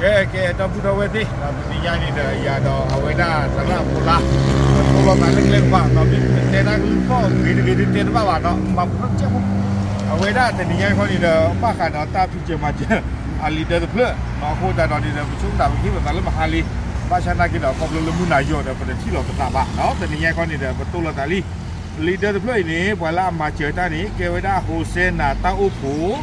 ကဲ ကဲ ဒီပုၢ်ဒီဝဲၢ်သ့ၣ် တနံၤညါန့ၣ်ဒီး ယၤဒီးအဝဲဒၣ်သရၣ်ဖိလၢ ပတိၢ်လီၤသးလၢကျဲကပၤ ဒီးမ့ၢ်ပတဲတၢ်ကလုၢ်သီၣ်ဂ့ၤတဂ့ၤဒုးတဲတဘၣ်ဘၣ်ဒီး မၤပူၤတကဲးဖိ အဝဲဒၣ်တနံၤညါခီန့ၣ်ဒီး ဘၣ်ဃးဒီးတၢ်ဖံးစၢၤမၤစၢၤ အလံာ်ဒၢတဖျၢၣ် အဃိသတးဒီးန့ၣ်ဒီး ပဆိကမိၣ်သးပဟ့ၣ်ပသးလၢမဟါလံ ဘၣ်ဆၣ်နာ်က့ဒီး ခီဖျိလၢမုၢ်နၤယိာ်ဒီး ပတထံၣ်လီၤပသးဘၣ်ဒီး တနံၤညါခီန့ၣ်ဒီး ပတိၢ်လီၤသးလံ လံာ်ဒၢတဖျၢၣ်အံၤန့ၣ် ပှၤလၢအမၤစၢၤတၢ်န့ၣ် ကဲဝဲဒၣ် Hosanna တၢ်အိၣ်ဖှိၣ်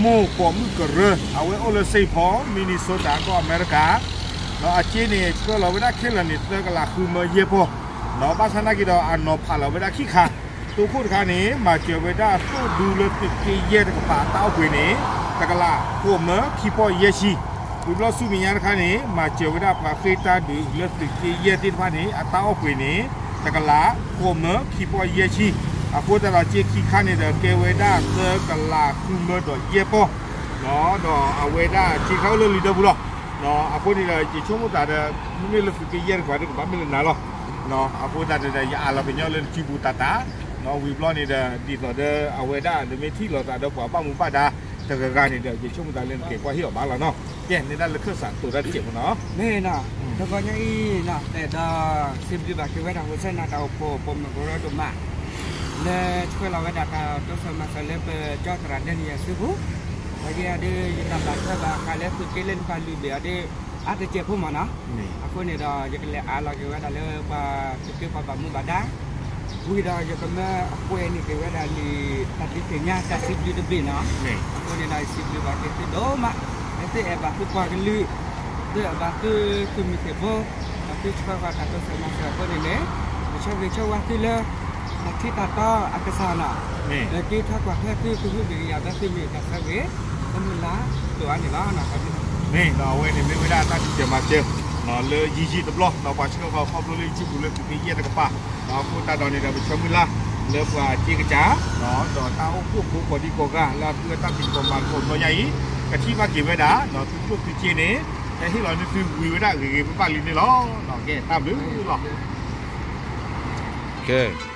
မိၢ်ပိာ်မုၣ်ကရၢ အဝဲအိၣ်လၢ Saint Paul Minnesota ကီၢ်အမဲရကၤ ဒီးအစ့န့ၣ် ဆှၢလီၤဝဲဒၣ်ခဲလၢာ်န့ၣ် သၢကလးဃုမၢယဲၢ်ပီၢ် ဒီးဘၣ်ဆၣ်နာ်က့ဒီး အနီၤဖးလီၤဝဲဒၣ်ခံခါ သိခိၣ်တခါန့ၣ် မၤစၢၤဝဲဒၣ်သိၣ်ဒူလၢသုးက့ယဲၢ်တကပၤအတၢ်အိၣ်ပှ့ၤန့ၣ် တကလးဃိးမၢခံပီၢ်ယဲၢ်ဆံ ဝံၤဘျီဆူမဲာ်ညါတခါန့ၣ် မၤစၢၤဝဲဒၣ်ပှၤဃ့ၢ်တၢ်ဒုးလၢသုးက့ယဲၢ်သ့ၣ်တဖၣ်န့ၣ် အတၢ်အိၣ်ပှ့ၤန့ၣ် တကလးဃိးမၢခံပီၢ်ယဲၢ်ဆံ အဃိသတးဒီးစ့ခံခါန့ၣ်ဒီး ကဲဝဲဒၣ်သၢကလးဃုမၢဒီးယဲၢ်ပီၢ် ဒီးအဝဲဒၣ်စ့ခါအိၣ်လၢလံာ်ဒၢပူၤလီၤ. အဃိန့ၣ်ဒီး ယဆိကမိၣ်သးဒီး မ့မ့ၢ်လၢသုးက့ယဲၢ်တကပၤဒီး ကဘၣ်မ့ၢ်လၢနၤလီၤ. အဃိသတးန့ၣ်ဒီး ယအးလီၤကညီလၢနစုပူၤတၢ်တၢ် ဝံၤဘျီန့ၣ်ဒီး ဒ်သိးဒီးအဝဲဒၣ်နမ့ၢ်ထံၣ်လိာ်သးဒီးပှၤဘၣ်မူဘၣ်ဒါတဂၤဂၤန့ၣ်ဒီး ယဆိကမိၣ်သးလၢနက့ၤကွၢ်ဟ့ၣ်အီၤဘၣ်လီၤနီၤ. ကဲ နဲဒၣ်လၢခၢၣ်စးတိၤတၢ်တစဲးဖိနီၤ. မ့ၢ်နီၤ, တဂီၤညါအံၤနီၤ အဲၣ်ဒိးစံးဘျုးဘၣ်က့ၤဝဲဒၣ် Hosanna တၢ်အိၣ်ဖှိၣ် ပိာ်မုၣ်ကရၢဒိၣ်မး လၢဆှၢလီၤဝဲဒၣ်တၢ်တိစၢၤမၤစၢၤလၢပကၠီသရၣ်ဒဲနံယၤစုပူၤ, အဂ့ၢ်အဒုး ယတၢ်ဘၣ်ထွဲဘၣ်ဃးလၢသုးက့လၢနပာ်လုၢ်ဘ့ၣ်အီၤဒီး အါတစဲးဖိမ့ၢ်နီၤ. အဃိန့ၣ်ဒီး ယကလဲၤအးလီၤက့ၤဝဲဒၣ်လၢပှၤသုးက့ပှၤဘၣ်မူဘၣ်ဒါ ဝံၤဒီးယကမၢအကွဲးန့ၢ်က့ၤဝဲဒၣ်လံာ် တၢ်ဒုးသ့ၣ်ညါတၢ်စံးဘျုးတဘ့ၣ်နီၤ. အဃိန့ၣ်ဒီး ယစံးဘျုးဘၣ်က့ၤသုဒိၣ်မး, လၢသုအဲၣ်ဘၣ်သုပှၤကလုာ်, သုအဲၣ်ဘၣ်သုသုးမုၢ်သံၣ်ဘိ, ဒီးသုဆှၢဃီၤတၢ်တိစၢၤမၤစၢၤအဃိန့ၣ်န့ၣ်, ယဆၢဂ့ၤဆၢဝါသုလၢ တၢ်ထံတၢ်တီအကစၢ်နီၤ, ဒီးက့ၤထီၣ်ကွၢ်ထွဲသုကဟုကယာ်ဘၣ်သုမ့ၢ်တၢ်ဆၢဂ့ၤ, လၢမုၢ်လၢ်ဒိၣ်အါန့ၣ်လီၤ. မ့ၢ်ဒီးအဝဲန့ၣ်မ့ၢ်ဝဲဒၣ်တၢ်စံးဘျုးမၤစၢၤ လၢယံာ်ယံာ်တဘျီ ဒီးပှၤဆှၢဃီၤခီဖျိလၢယစုပူၤလၢသုးက့ယဲၢ်တကပၤ, အဃိသတးဒီးန့ၣ်ဒီး ပဆၢမုၢ်လၢ် လၢပှၤစ့ကစၢ် ဒီးတၢ်အိၣ်ဖှိၣ်ဖိကိးဒံကိးဂၤ လၢအသူအတၢ်ဖံးသကိးမၤသကိးတဘျီညါအံၤ ကထံၣ်ဘၣ်က့ၤဝဲဒၣ် ဒီးသုကျိၣ်သုစ့န့ၣ် ဟဲဟ့ၣ်လီၤန့ၢ်သုဝံၤဝဲဒၣ်ဂ့ၤဂ့ၤဘၣ်ဘၣ်လံန့ၣ်လီၤ. ကဲ တၢ်ဘျုးလီၤ. ကဲ